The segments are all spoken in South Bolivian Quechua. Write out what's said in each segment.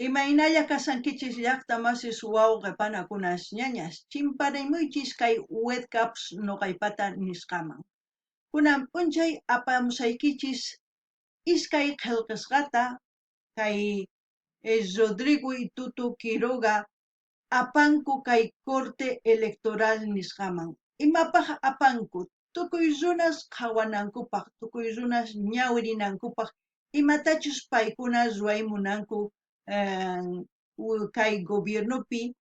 Imaynalla kashankichis llaqta masis wawqe panakunas ñañas, chimparimuychis kay webcaps noqaypata nisqaman. Kunan p'unchay apamusaykichis iskay qhelqesqata kay Rodrigo y Tuto Quiroga apanku kay Corte Electoral nisqaman. Imapaj apanku? Tukuy runas qhawanankupaj, tukuy runas ñawirinankupaj imatachus paykuna ruway munanku kay gobiernopi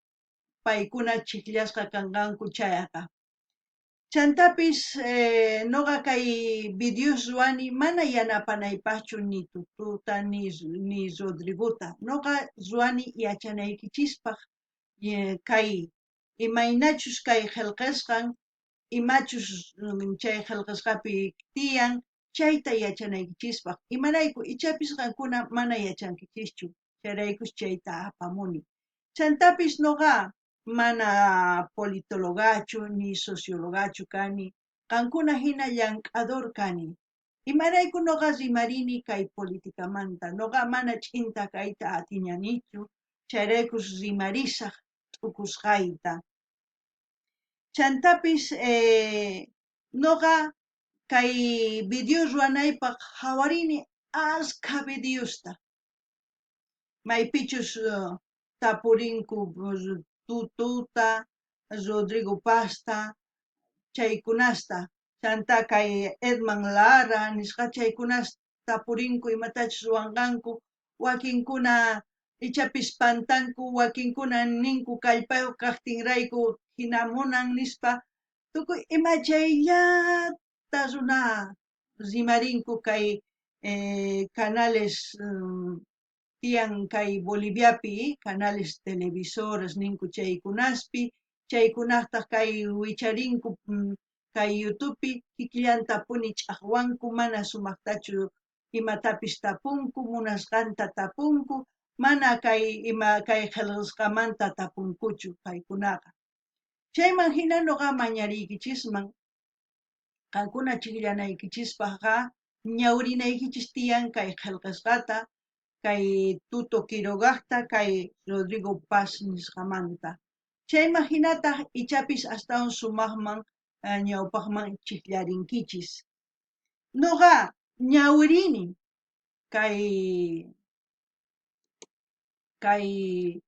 paykuna chijllasqa kanqanku chayqa. Chantapis noqa kay videos ruwani mana yanapanaypajchu ni Tututa ni Rodrigota. Noqa ruwani yachanaykichispaj kay imaynachus kay qhelqesqan, imachus chay qhelqesqapi tiyan, chayta yachanaykichispaj. Imarayku ichapis qankuna mana yachankichischu, chayraykus chayta apamuni. Chantapis noqa mana politologachu ni sociologachu kani, qankuna hina llank'ador kani. Imarayku noqa rimarini kay politicamanta, noqa mana ch'inta kayta atiñanichu, chayraykus rimarisaj t'ukusqayta. Chantapis noqa kay video ruwanaypaj qhawarini askha videosta, maypichus tapurinku Tututa, Rodrigo Pazta, chaykunasta, chanta kay Edman Lara nisqa chaykunasta tapurinku imatachus ruwanqanku, wakinkuna ichapis pantanku, wakinkuna ninku kallpayuq kajtinrayku hina munan nispa, tukuy ima chayllata runa rimarinku kay canales tiyan kay Boliviapi, canales televisores ninku chaykunaspi, chaykunajtaj kay wicharinku kay YouTubepi kikillantapuni ch'ajwanku, mana sumajtachu imatapis tapunku, munasqanta tapunku, mana kay ima kay qhelqasqamanta tapunkuchu paykunaqa. Chayman hina noqa mañariykichisman qankuna chijllanaykichispajqa ñawrinaykichis tiyan kay qhelqasqata, kay Tuto Quirogajta, kay Rodrigo Paz nisqamanta. Chayman hinataj ichapis astawan sumajman ñawpajman chijllarinkichis. Noqa ñawirini kay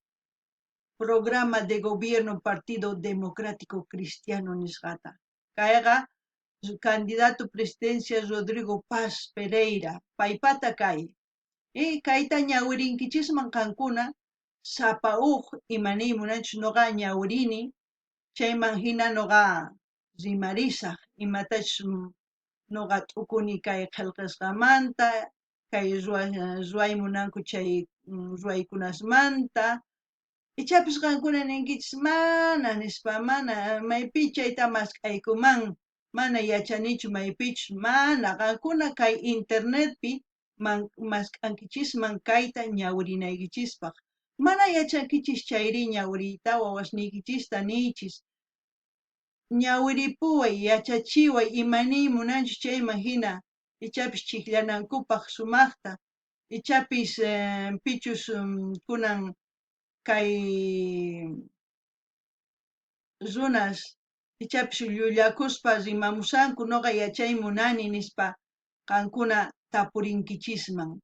programa de gobierno Partido Democrático Cristiano nisqata. Kayqa candidato presidencia Rodrigo Paz Pereira, paypata kay. Kayta ñawirinkichisman qankuna sapa uj imaniy munanchus noqa ñawirini, chayman hina noqa rimarisaj imatachus noqa t'ukuni kay qhelqasqamanta, kay ruway munanku chay ruwaykunasmanta. Ichapis qankuna ninkichis mana nispa, mana maypi chayta mask'aykuman, mana yachanichu maypichus, mana qankuna kay internetpi mask'ankichisman kayta ñawirinaykichispaj. Mana yachankichis chayri ñawiriyta wawasniykichista niychis, ñawiripuway, yachachiway, imaniy munanchus chayman hina, ichapis chijllanankupaj sumajta, ichapis pichus kunan kay runas ichapis llullakuspa rimamushanku noqa yachay munani nispa qankuna tapurinkichisman.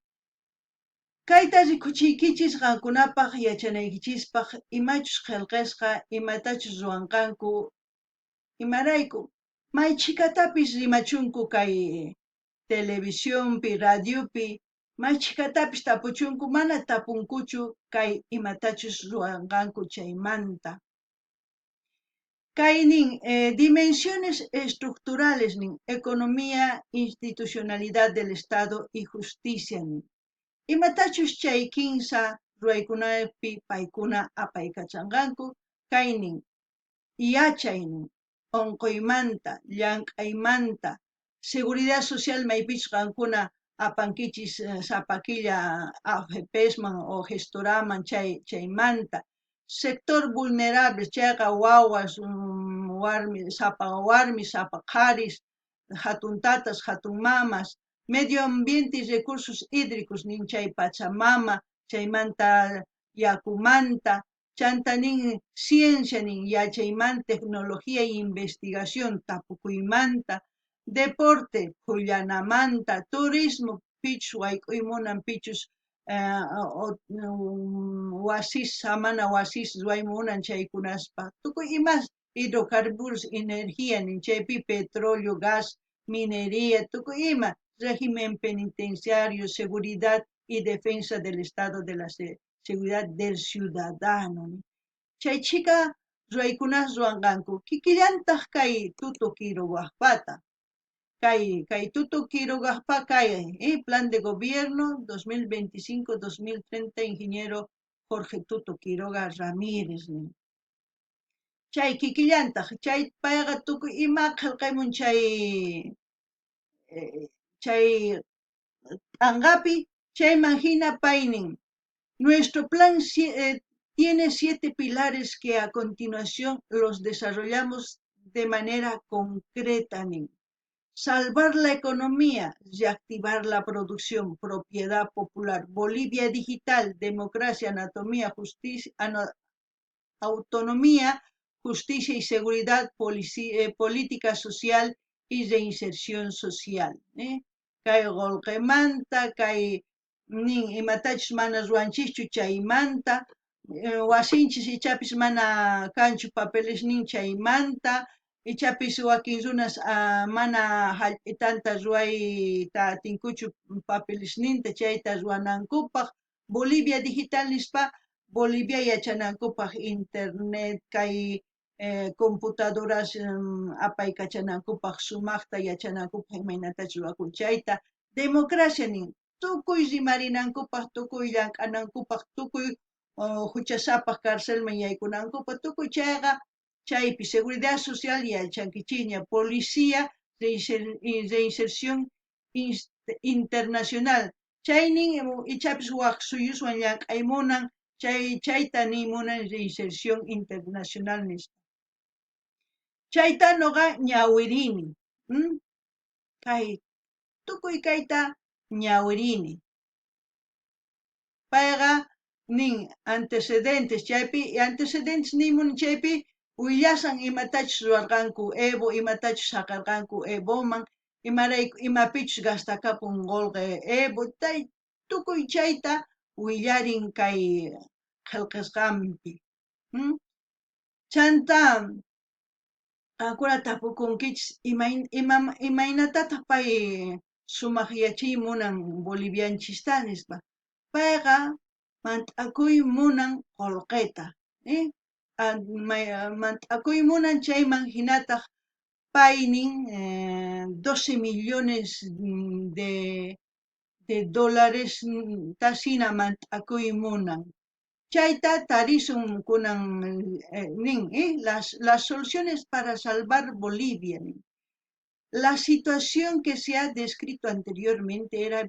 Kayta rikuchiykichis qankunapaj yachanaykichispaj imachus qhelqesqa, imatachus ruwanqanku, imarayku may chhikatapis rimachunku kay televisionpi, radiopi, may chhikatapis tapuchunku, mana tapunkuchu kay imatachus ruwanqanku chaymanta. Kay nin dimensiones estructurales nin economía, institucionalidad del Estado y justicia nin. Imatachus chay kinsa ruwaykunapi paykuna apaykachanqanku, kay nin yachay nin, onqoymanta, llank'aymanta, seguridad social maypichus qankuna apankichis sapa killa AFPsman o gestoraman chaymanta, sector vulnerable chayqa wawas, warmi, sapa warmi, sapa qharis, hatun tatas, hatun mamas, medio ambiente y recursos hídricos nin chay Pachamama, chaymanta. Yakumanta, chanta nin ciencia nin yachaymanta, tecnología e investigación tapukuymanta, deporte phullanamanta, turismo pichus wayk'uy munan, pichus wasis samana wasis ruway munan chaykunaspa, tukuy imas, hidrocarburos, energía nin chaypi petróleo, gas, minería, tukuy ima, régimen penitenciario, seguridad y defensa del Estado de la seguridad del ciudadano. Chay chhika ruwaykunas ruwanqanku, kikillantaj kay Tuto Quirogajpata. Kay Tuto Quirogajpa kay Plan de Gobierno 2025-2030, ingeniero Jorge Tuto Quiroga Ramírez nin. Chay kikillantaj, chay payqa tukuy ima qhelqaymun chay p'anqapi, chayman hina pay nin: "Nuestro plan tiene siete pilares que a continuación los desarrollamos de manera concreta", nin. Salvar la economía, reactivar la producción, propiedad popular, Bolivia digital, democracia, anatomía, justicia, autonomía, justicia y seguridad, política social y reinserción social. Kay qolqemanta, kay nin imatachus mana ruwanchischu chaymanta, wasinchis ichapis mana kanchu papelesnin chaymanta, ichapis wakin runas mana hallp'itanta ruwayta atinkuchu papelesninta chayta ruwanankupaq, Bolivia digital nispa Bolivia yachanankupaq internet kay computadoras apaykachanankupaq, sumaqta yachanankupaq imaynatachus ruwakun chayta, democracia nin tukuy rimarinankupaq, tukuy llank'anankupaq, tukuy huchasapaq carcelman yaykunankupaq, tukuy chayqa chaypi, seguridad social yachankichikña, policía, reinserción internacional, chaynin ichapis wak suyuswan llank'ay munan, chayta niy munan reinserción internacional nispa. Chayta noqa ñawirini. Kay tukuy kayta ñawirini. Payqa nin antecedentes, chaypi antecedentes nimun chaypi willasan imatachus ruwarqanku Evo, imatachus saqarqanku Evoman, imarayku imapichus gastakapun qolqe Evo, tukuy chayta willarin kay qhelqasqanpi. Chanta qankuna tapukunkichis imaynatataq pay sumaq yachiy munan bolivianchista nispa. Payqa mant'akuy munan qolqeta, mant'akuy munan chayman hinataq pay nin 12 millones de dólares tasina mant'akuy munan. Chayta tarisun kunan nin las soluciones para salvar Bolivia. Nin. La situación que se ha descrito anteriormente era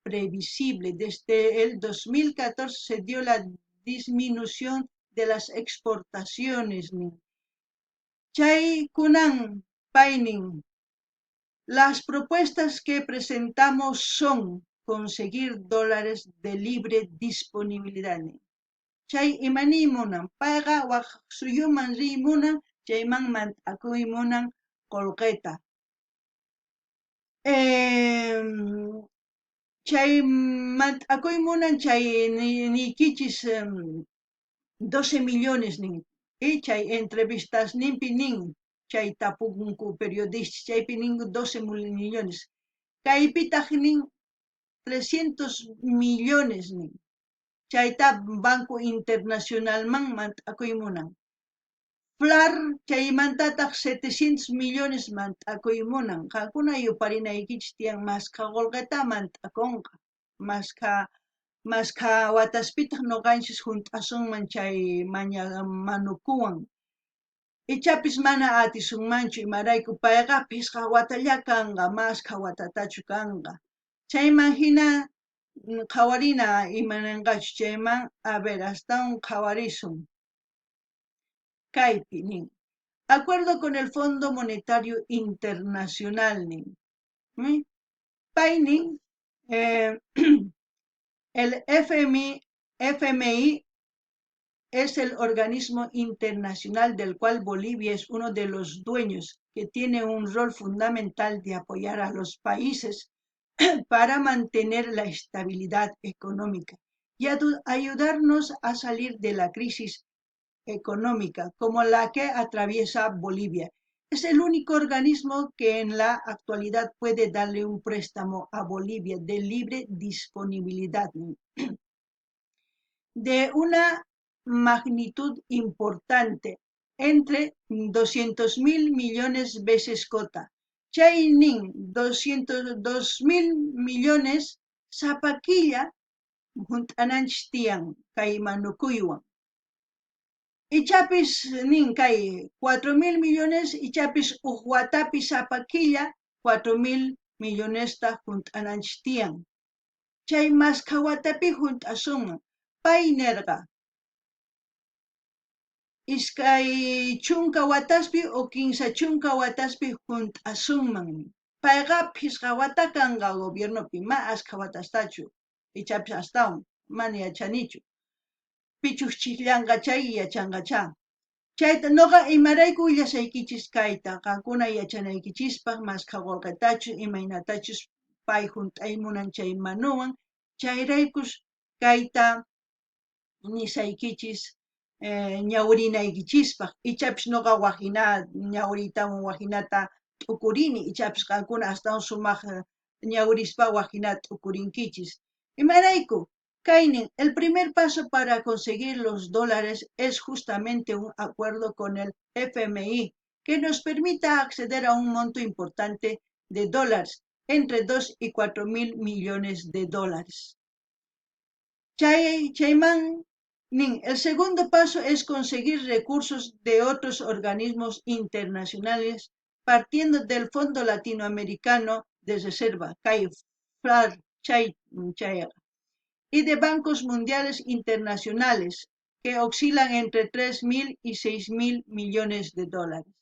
previsible. Desde el 2014 se dio la disminución de las exportaciones. Nin. Chay kunan pay nin. Las propuestas que presentamos son conseguir dólares de libre disponibilidad. Nin. Chay imaniy munan, payqa wak suyuman riy munan, chayman mant'akuy munan qolqeta. Chay mant'akuy munan chay niykichis 12 millones nin. Chay entrevistas ninpi nin, chay tapukunku periodistas, chaypi nin 12 millones. Kaypitaq nin 300 millones nin. Chayta Banco Internacionalman mant'akuy munan. FLAR chaymantataq 700 millones mant'akuy munan. Qankuna yuparinaykichis tiyan maskha qolqeta mant'akunqa. Maskha wataspitaq noqanchis hunt'asunman chay manukuwan. Ichapis mana atisunmanchu imarayku payqa phisqa watalla kanqa, maskha watatachu kanqa. Chayman hina qhawarina imananqachu chayman, a ver, astawan qhawarisun. Kaypi nin, acuerdo con el Fondo Monetario Internacional nin. Pay nin, el FMI Es el organismo internacional del cual Bolivia es uno de los dueños, que tiene un rol fundamental de apoyar a los países para mantener la estabilidad económica y ayudarnos a salir de la crisis económica como la que atraviesa Bolivia. Es el único organismo que en la actualidad puede darle un préstamo a Bolivia de libre disponibilidad de una magnitud importante, entre 200 mil millones veces cota. Chay nin 202 mil millones sapa killa junt'ananchis tiyan kay manukuywan. Ichapis nin kay 4 mil millones, ichapis uj watapi sapa killa 4 mil millonesta junt'ananchis tiyan. Chay maskha watapi junt'asunman. Pay nerqa 20 wataspi o 30 wataspi junt'asunman. Payqa phisqa wata kanqa gobiernopi, ma askha watastachu, ichapis astawan, mana yachanichu. Pichus chijllanqa chay yachanqachá. Chayta noqa imarayku willasaykichis kayta, qankuna yachanaykichispaq maskha qolqetachus imaynatachus pay junt'ay munan chay manuwan, chayraykus kayta nisaykichis ñawrinaykichispaq. Ichapis noqa wajina ñawriytawan wajinata t'ukurini, ichapis qankuna astawan sumaq ñawrispa wajina t'ukurinkichis. Imarayku? Kaynin, el primer paso para conseguir los dólares es justamente un acuerdo con el FMI que nos permita acceder a un monto importante de dólares, entre 2 y 4 mil millones de dólares. Chay, chayman nin, el segundo paso es conseguir recursos de otros organismos internacionales partiendo del Fondo Latinoamericano de Reserva, kay FLAR, chay, chayqa, y de bancos mundiales internacionales que oscilan entre 3 mil y 6 mil millones de dólares.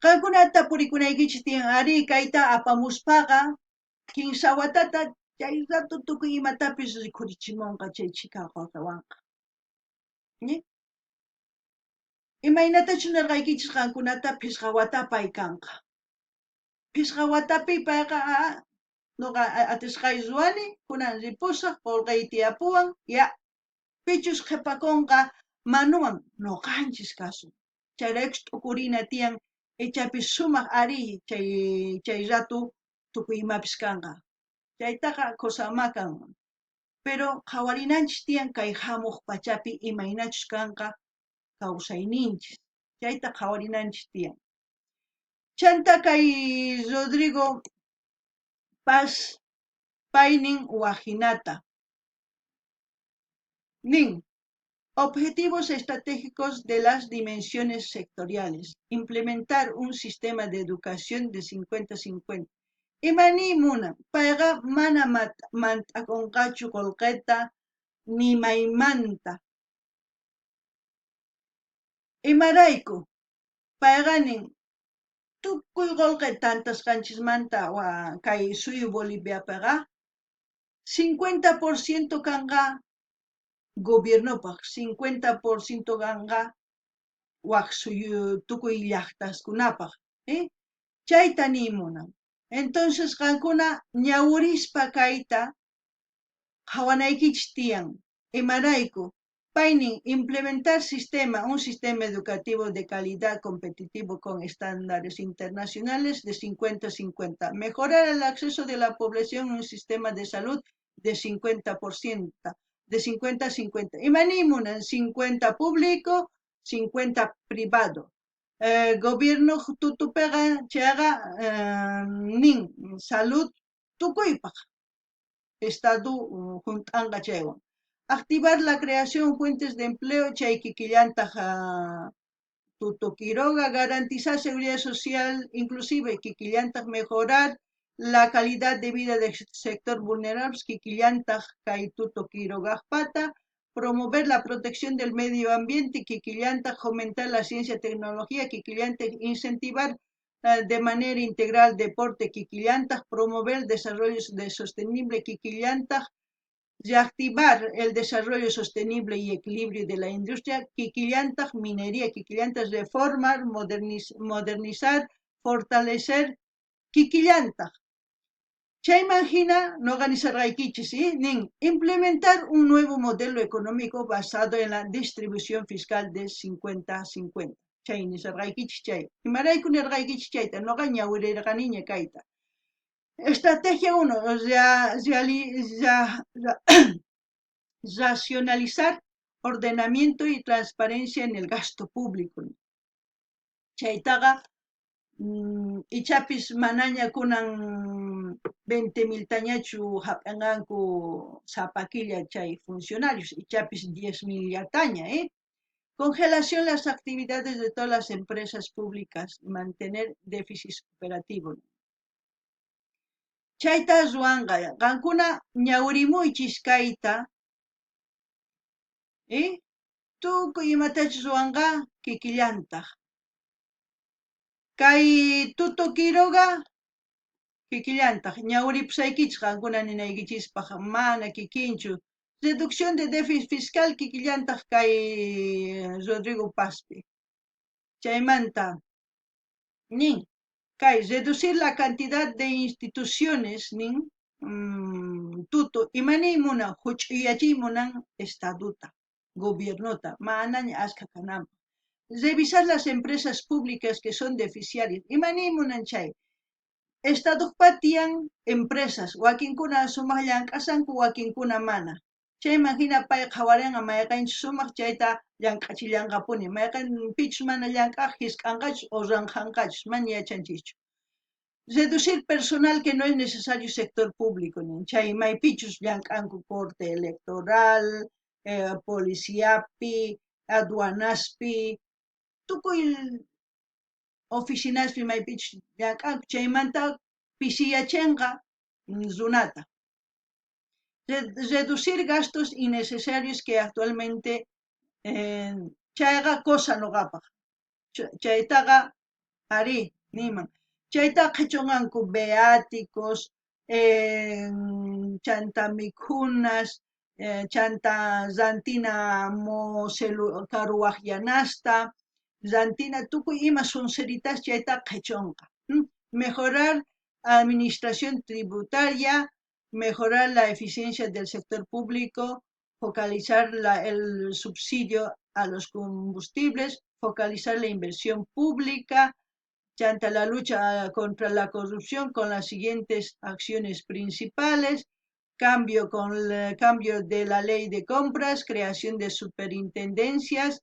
Qankuna tapurikunaykichis tiyan, ari kayta apamuspaqa kinsa watata chay rato tukuy imatapis rikhurichimunqa chay chhika qolqewanqa. Ñi? Imaynatachus nirqaykichis qankunata phisqa wata pay kanqa. Phisqa watapi payqa noqa atisqay ruwani, kunan ripusaq, qolqey tiyapuwan, ya pichus qhipakunqa manuwan noqanchis kasun. Chayraykus t'ukurina tiyan ichapis sumaq ari chay rato tukuy imapis kanqa. Chaytaqa kusama kanman. Pero qhawarinanchis tiyan kay hamuq pachapi imaynachus kanqa kawsayninchis. Chayta qhawarinanchis tiyan. Chanta kay Rodrigo Paz paynin wajinata nin objetivos estratégicos de las dimensiones sectoriales. Implementar un sistema de educación de 50-50. Ima niy munan? Payqa mana mant'akunqachu qolqeta ni maymanta. Imarayku? Payqa nin tukuy qolqe tantasqanchismanta kay suyu Boliviapiqa 50% kanqa gobiernopaq, 50% kanqa wak suyu tukuy llaqtaskunapaq. Chayta niy munan. Entonces qankuna ñawurispa kayta qhawanaykichis tiyan. Imarayku? Paynin implementar un sistema educativo de calidad competitivo con estándares internacionales de 50-50. Mejorar el acceso de la población a un sistema de salud de 50%, de 50-50. Ima niy munan 50 público, 50 privado. Gobierno tutupiqa chayqa nin salud tukuypaq Estado junt'anqa chaywan. Activar la creación fuentes de empleo chay kikillantaq Tuto Quiroga, garantizar seguridad social inclusive kikillantaq mejorar la calidad de vida del sector vulnerable kikillantaq kay Tuto Quirogajpata, promover la protección del medio ambiente kikillantaq fomentar la ciencia y tecnología kikillantaq incentivar de manera integral deporte kikillantaq promover el desarrollo de sostenible kikillantaq. Reactivar el desarrollo sostenible y equilibrio de la industria, kikillantaj minería, kikillantaj reformar, modernizar, fortalecer, kikillantaj. Chayman hina noqa nisarqaykichis, nin implementar un nuevo modelo económico basado en la distribución fiscal de 50-50. Chay nisarqaykichis chay. Imarayku nirqaykichis chayta, noqa ñawirirqaniña kayta. Estrategia 1, racionalizar ordenamiento y transparencia en el gasto público. Chaytaqa ichapis manaña kunan 20 miltañachu hap'inqanku sapa killa chay funcionarios, ichapis 10 millataña, ¿eh? Congelación las actividades de todas las empresas públicas y mantener déficit operativo. Chayta ruwanqa, qankuna ñawirimuychis kayta, ¿eh? Tukuy imatachus ruwanqa kikillantaj. Kay Tuto Quiroga kikillantaj, ñawiripusaykichis qankuna ninaykichispaj, mana kikinchu. Reducción de déficit fiscal kikillantaj kay Rodrigo Pazpi. Chaymanta nin kay reducir la cantidad de instituciones nin Tuto imaniy munan huch'uyachiy munan estaduta, gobiernota, manaña askha kananpaq. Revisar las empresas públicas que son deficitarias. Imaniy munan chay? Estaduqpa tiyan empresas, wakinkuna sumaq llank'asanku, wakinkuna mana. Chayman hina pay qhawarinqa mayqinchus sumaq chayta llank'achillanqapuni, mayqin pichus mana llank'aq hisk'anqachus o ranqhanqachus, mana yachanchischu. Reducir personal que no es necesario sector público, nin chay maypichus llank'anku corte electoral, policiapi, aduanaspi, tukuy oficinaspi maypichus llank'anku, chaymanta pisiyachinqa runata. Reducir gastos innecesarios que actualmente chayqa cosa noqapaq. Chaytaqa arí niyman. Chayta qhichunqanku viáticos, chanta mikhunas, chanta rantina karuwaqyanasta, rantina tukuy ima sonseritas chayta qhichunqa. Mejorar administración tributaria, mejorar la eficiencia del sector público, focalizar el subsidio a los combustibles, focalizar la inversión pública, chanta la lucha contra la corrupción con las siguientes acciones principales: cambio con el cambio de la ley de compras, creación de superintendencias.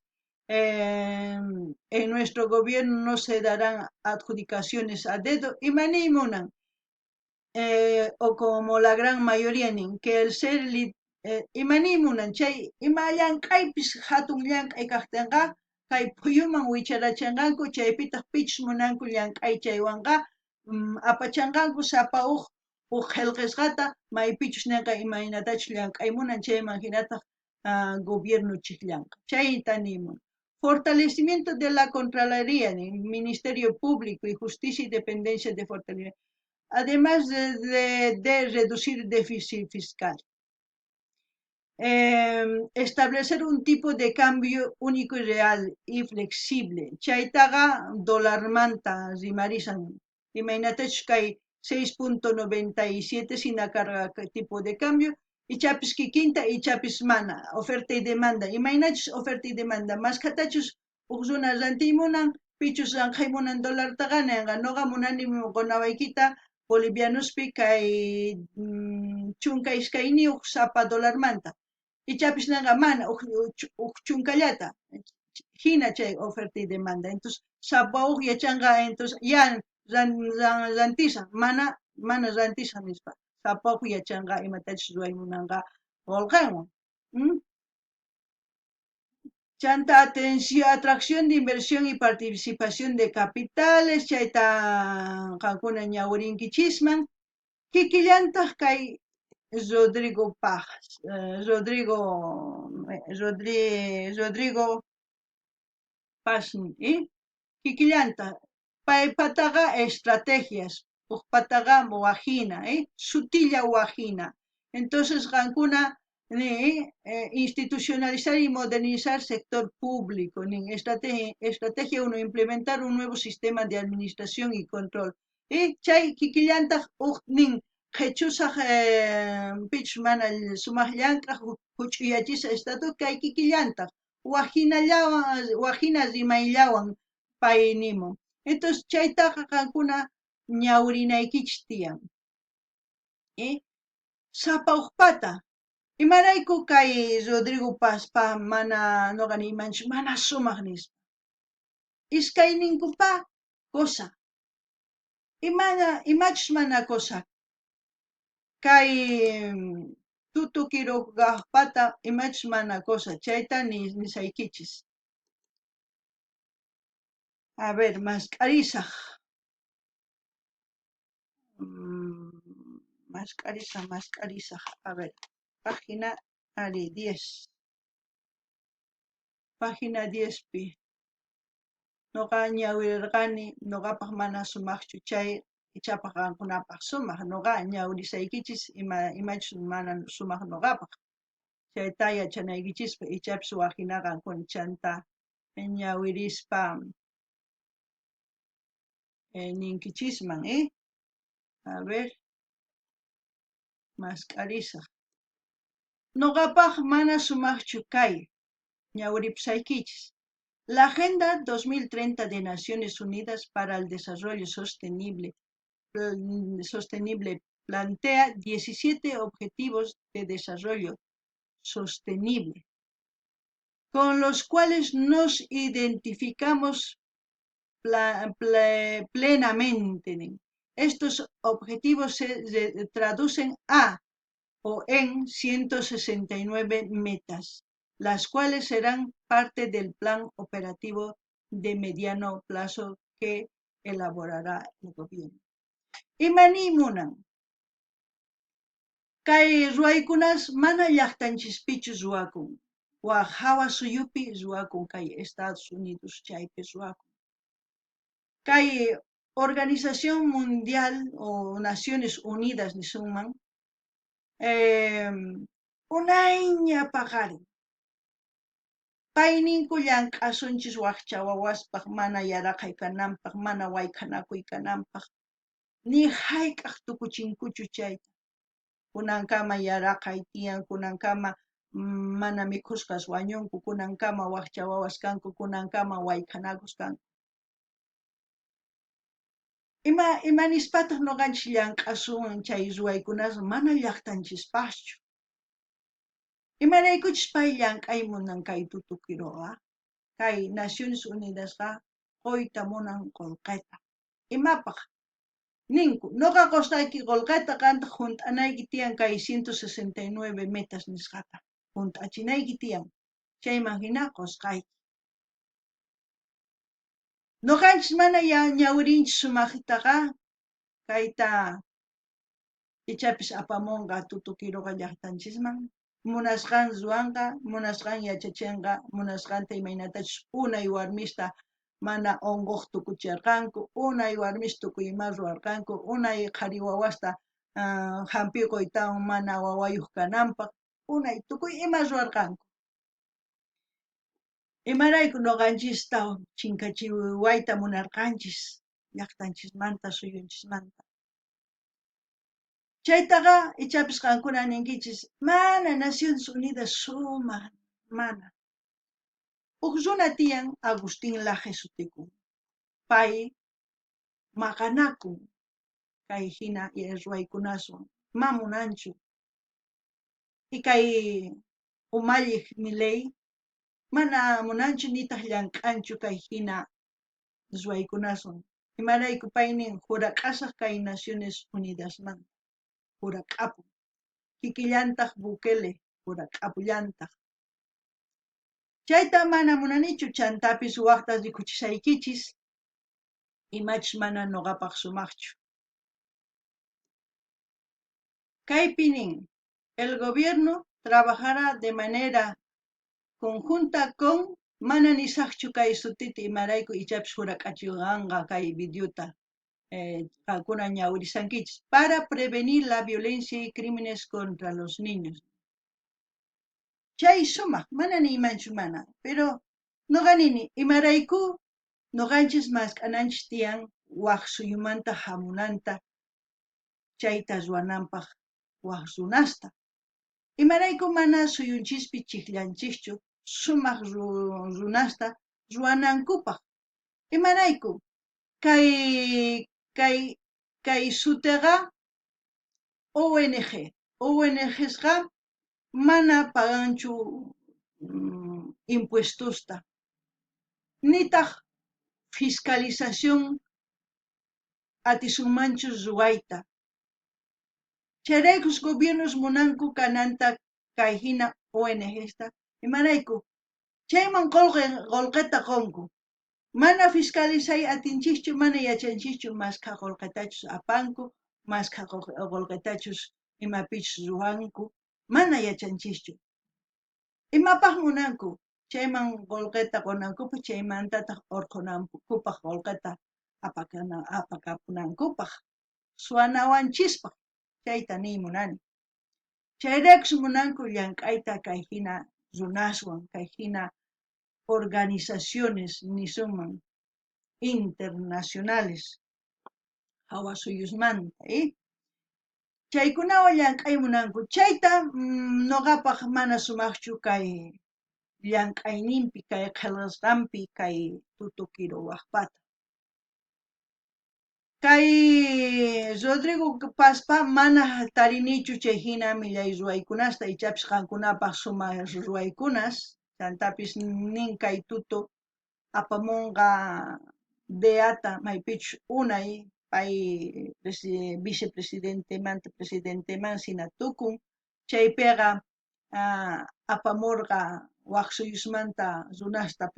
En nuestro gobierno no se darán adjudicaciones a dedo y munan, o como la gran mayoría nin, que el ser imanimunan chay ima llank'aypis hatun llank'ay kaqtinqa kay phuyuman wicharachinqanku, chaypitaq pichus munanku llank'ay chaywanqa apachanqanku sapa uj uj qillqasqata maypichus ninqa imaynatachus llank'ay munan chayman hinataq gobierno chiqllanqa chayta nimun. Fortalecimiento de la Contraloría, Ministerio Público y Justicia y Dependencia de fortalecimiento, además de reducir déficit fiscal. Establecer un tipo de cambio único y real y flexible. Chaytaqa dólarmanta rimarisan. Imaynatachus kay 6.97 sina carga tipo de cambio, ichapis kikinta, ichapis mana, oferta y demanda. Imaynachus oferta y demanda, maskhatachus uj runa rantiy munan, pichus ranqhay munan dólartaqa ninqa noqa munani qunawaykita bolivianospi kay 12 sapa dólarmanta. Ichapis ninqa mana uj chunkallata. Hina chay oferta y demanda. Entonces sapa uj yachanqa, entonces ya rantisaq, mana mana rantisaq nispa. Sapa uj yachanqa imatachus ruway munanqa qullqinwan. Chanta atención, atracción de inversión y participación de capitales, chayta qankuna ñawirinkichisman. Kikillantaq kay Rodrigo Paz, Rodrigo Rodrigo Paz, ¿eh? Kikillantaq paypataqa estrategias, uqpataqa wajina, ¿eh? Sutilla wajina. Entonces qankuna Ni institucionalizar y modernizar sector público. Nin estrategia 1, implementar un nuevo sistema de administración y control. Y chay kikillantaj uj nin qhechusaj pichus mana sumaj llank'aj huch'uyachisaj estado kay kikillantaj wajinallawan wajina rimayllawan pay nimun. Entonces chaytaqa qankuna ñawrinaykichis tiyan. Sapa ujpata. Imarayku kay Rodrigo Pazpa mana noqa niymanchu mana sumaq nispa. Iskayninkupa cosa. Imana imachus mana cosa. Kay Tuto Quirogapata imachus mana cosa. Chayta nisaykichis. A ver, mask'arisaj. Mask'arisaj, mask'arisaj. A ver, página ari 10. Página 10 pi. Noqa ñawirirqani noqapaq mana sumaqchu chay ichapaq qankunapaq sumaq. Noqa ñawirisaykichis imachus mana sumaq noqapaq. Chayta yachanaykichispaq ichapis wajina qankuna chanta ñawirispa ninkichisman, eh? A ver, mask'arisaj. Noqapaq mana sumaqchu kay ñawiripusaykichis. La Agenda 2030 de Naciones Unidas para el Desarrollo Sostenible plantea 17 objetivos de desarrollo sostenible, con los cuales nos identificamos plenamente. Estos objetivos se traducen a o en 169 metas, las cuales serán parte del plan operativo de mediano plazo que elaborará el gobierno. Ima niy munan? Kay ruwaykunas mana llaqtanchispichu ruwakun, waj hawa suyupi ruwakun, kay Estados Unidos chaypi ruwakun. Kay Organización Mundial o Naciones Unidas nisunman, unayña paqarin. Payninku llank'asunchis wajcha wawaspaq mana yaraqay kananpaq, mana wayk'anakuy kananpaq, ni hayk'aq tukuchinkuchu chayta. Kunankama yaraqay tiyan, kunankama mana mikhusqas wañunku, kunankama wajcha wawas kanku, kunankama wayk'anakus kanku. Ima nispataq noqanchis llank'asun chay ruwaykunas mana llaqtanchispaqchu. Imaraykuchus pay llank'ay munan kay Tuto Quiroga, kay Naciones Unidasqa quyta munan qullqita. Imapaq? Ninku, noqa qusqayki qullqita qantaq hunt'anayki tiyan kay 169 metas nisqata. Hunt'achinayki tiyan. Chayman hina qusqayki. Noqanchis mana ñawirinchis sumaqtaqa kayta ichapis apamunqa Tuto Quiroga llaqtanchisman. Munasqan ruwanqa, munasqan yachachinqa, munasqanta imaynatachus unay warmista mana unquq tukuchirqanku, unay warmis tukuy ima ruwarqanku, unay qhari wawasta hampiyquytawan mana wawayuq kananpaq, unay tukuy ima ruwarqanku. Imarayku noqanchista chinkachiwayta munarqanchis llaqtanchismanta, suyunchismanta. Chaytaqa ichapis qankuna ninkichis, mana Naciones Unidas sumaq, mana. Uj runa tiyan Agustín Laje sutikun. Pay maqanakun kay hina ruwaykunaswan, ma munanchu. Y kay umalliq Milei mana munanchu nitaq llank'anchu kay hina ruwaykunaswan. Imarayku pay nin jurak'asaq kay Naciones Unidasmanta. Jurak'apun. Kikillantaq Bukele jurak'apullantaq. Chayta mana munanichu, chantapis waqta rikuchisaykichis imachus mana noqapaq sumaqchu. Kaypi nin, el gobierno trabajará de manera conjunta con mana nisaqchu kay sutita imarayku ichapis jurak'achiwanqa kay videota qankuna ñawirisankichis para prevenir la violencia y crímenes contra los niños. Chay sumaj, mana niymanchu mana, pero noqa nini, imarayku noqanchis mask'ananchis tiyan waj suyumanta jamunanta chayta ruwananpaj waj runasta. Imarayku mana suyunchispi chijllanchischu sumaj runasta ruwanankupaj. Imarayku kay kay kay suteqa ONG, ONGsqa mana paganchu impuestosta, nitaj fiscalización atisunmanchu ruwayta. Chayraykus gobiernos munanku kananta kay jina ONGsta. Imarayku chayman qolqeta qonku. Mana fiscalizay atinchischu, mana yachanchischu mashkha qolqetachus apanku, mashkha qolqetachus imapichus ruwanku, mana yachanchischu. Imapaj munanku? Chayman qolqeta qonankupaj, chaymantataj orqhonankupaj qolqeta apakapunankupaj, suwanawanchispaj, chayta niy munani. Chayraykus munanku llank'ayta kay jina runaswan, kay jina organizaciones nisunman internacionales jawa suyusmanta, Chaykunawan llank'ay munanku. Chayta noqapaj mana sumajchu kay llank'ayninpi, kay qhelqasqanpi, kay Tuto Quirogajpata. Kay Rodrigo Pazpa mana tarinichu chay jina millay ruwaykunasta, ichapis qankunapaj sumaj ruwaykunas, chantapis nin kay Tuto apamonqa DEAta maypichus unay pay vicepresidentemanta presidenteman sina tukun, chaypeqa apamorqa waj suyusmanta runasta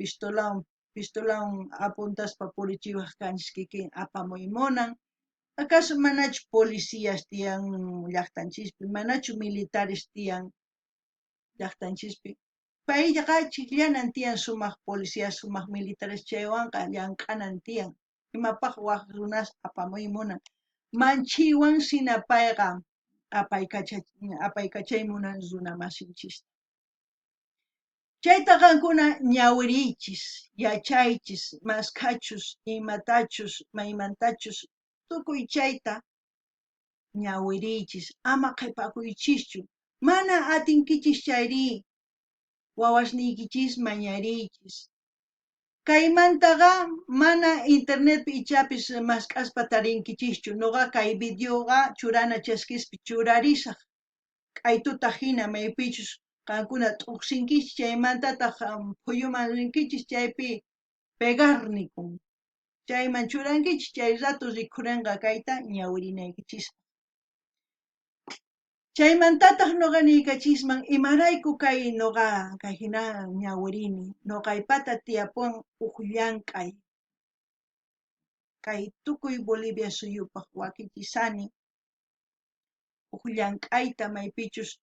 pistolawan apuntaspa purichiwaj kanchis kikin apamuy munan. Acaso manachu policías tiyan llajtanchispi, manachu militares tiyan llajtanchispi? Payqa chijllanan tiyan sumaj policías, sumaj militares, chaywanqa llank'anan tiyan. Imapaj waj runas apamuy munan. Manchiwan sina payqa apaykachay munan runa masinchista. Chayta qankuna ñawiriychis, yachaychis, maskhachus, imatachus, maymantachus, tukuy chayta ñawiriychis, ama qhepakuychischu. Mana atinkichis chayrí, wawasniykichis mañariychis. Kaymantaqa mana internetpi ichapis mask'aspa tarinkichischu. Noqa kay videoqa churana chaskispi churarisaj. K'aytuta jina maypichus qankuna t'uqsinkichis, chaymantataj phuyuman rinkichis, chaypi pegar nikun. Chayman churankichis, chay rato rikhurenqa kayta ñawirinaykichispaj. Chaymantataj noqa niykachisman imarayku kay noqa kay jina ñawirini, noqaypata tiyapuwan uj llank'ay. Kay tukuy Bolivia suyupaj wakichisani uj llank'ayta maypichus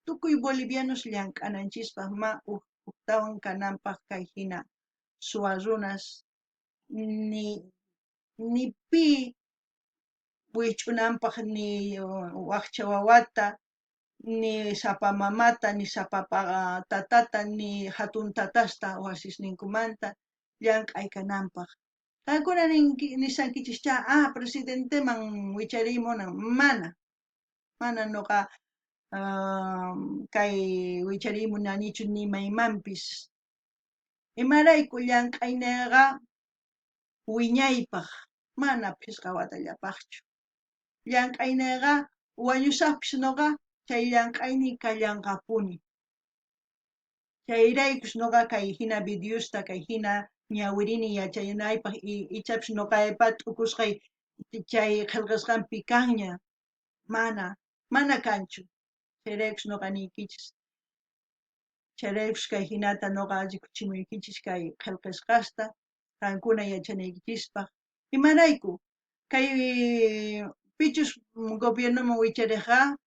tukuy bolivianos llank'ananchispaj ma ujtawan kananpaj kay jina suwa runas ni pi wijch'unanpaj ni wajcha wawata, ni sapa mamata, ni sapa tatata, ni jatun tatasta wasisninkumanta llank'ay kananpaj. Qankuna nisankichischá, presidenteman wichariy munan. Mana, mana noqa kay wichariy munanichu ni maymanpis. Imarayku llank'ayniyqa wiñaypaj, mana phisqa watallapajchu. Llank'ayniyqa wañusajpis noqa chay llank'ayniy kallanqapuni. Chayraykus noqa kay jina videosta, kay jina ñawirini yachanaypaj, ichapis noqaypa t'ukusqay chay qhelqasqanpi kanña. Mana, mana kanchu. Chayraykus noqa niykichis. Chayraykus kay jinata noqa rikuchimuykichis kay qhelqasqasta qankuna yachanaykichispaj. Imarayku kay pichus gobiernoman wicharejqa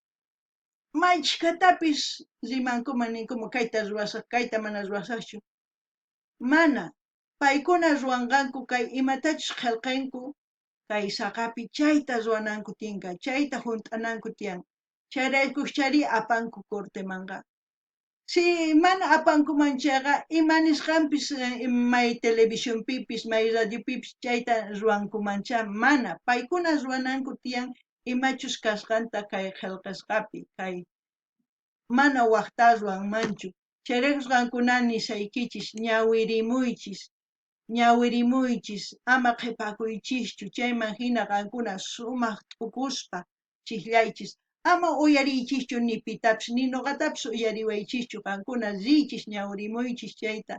maychikatapis rimankuman ninkuman kayta ruwasaj, kayta mana ruwasajchu. Mana, paykuna ruwanqanku kay imatachus qhelqenku kay saqapi chayta ruwananku tiyanka, chayta junt'ananku tiyan. Chayraykuchari apanku cortemanqa. Si mana apankuman chayqa, ima nisqanpis may televisionpipis, may radiopipis chayta ruwankumanchá, mana. Paykuna ruwananku tiyan imachus kasqanta kay qhelqasqapi, kay mana wajta ruwanmanchu. Chayraykus qankuna nisaykichis, ñawirimuychis, ñawirimuychis, ama qhepakuychischu, chayman hina qankuna sumaq t'ukuspa chijllaychis. Ama uyariychischu ni pitapis, ni noqatapis uyariwaychischu, qankuna riychis ñawirimuychis chayta.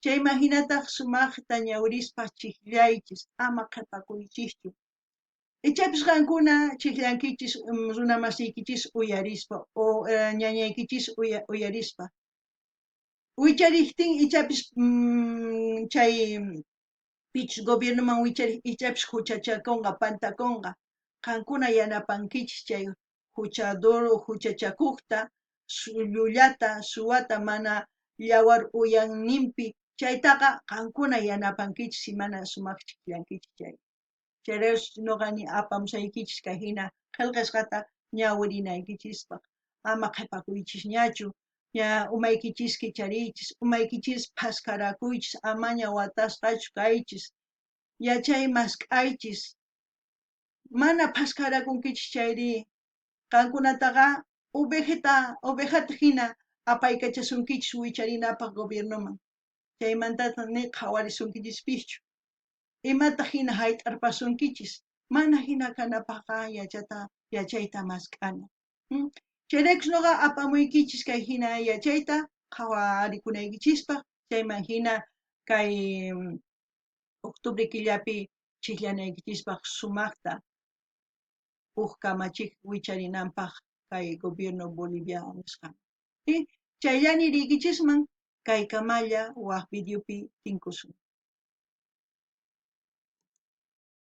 Chayman hinataq sumaqta ñawirispa chijllaychis, ama qhepakuychischu. Ichapis qankuna chijllankichis runamasiykichis uyarispa o ñañaykichis uyarispa. Wicharejtin ichapis chay pichus gobiernoman wicharej ichapis juchachakonqa, pantakonqa. Qankuna yanapankichis chay juchador juchachakojta, llullata, suwata mana yawar uyanninpi, chaytaqa qankuna yanapankichis si mana sumaq chijllankichis chay. Chayrayku noqa ni apamusaykichis kay hina qhelqasqata ñawirinaykichispaq. Ama qhepakuychisñachu, ña umaykichis kichariychis, umaykichis phaskarakuychis, amaña watasqachu kaychis, yachay mask'aychis. Mana phaskarakunkichis chayri, qankunataqa ovejata hina apaykachasunkichis wicharinapaq gobiernoman. Chaymantataq ni qhawarisunkichispichu. Imata hina hayt'arpasunkichis, mana hina kanapaqqa yachayta mask'ana. Chayraykus noqa apamuykichis kay hina yachayta qhawarikunaykichispaq, chayman hina kay octubre killapi chijllanaykichispaq sumaqta uj kamachik wicharinanpaq kay gobierno boliviano nisqan. Chayllani riykichisman kay kamalla waj videopi tinkusun.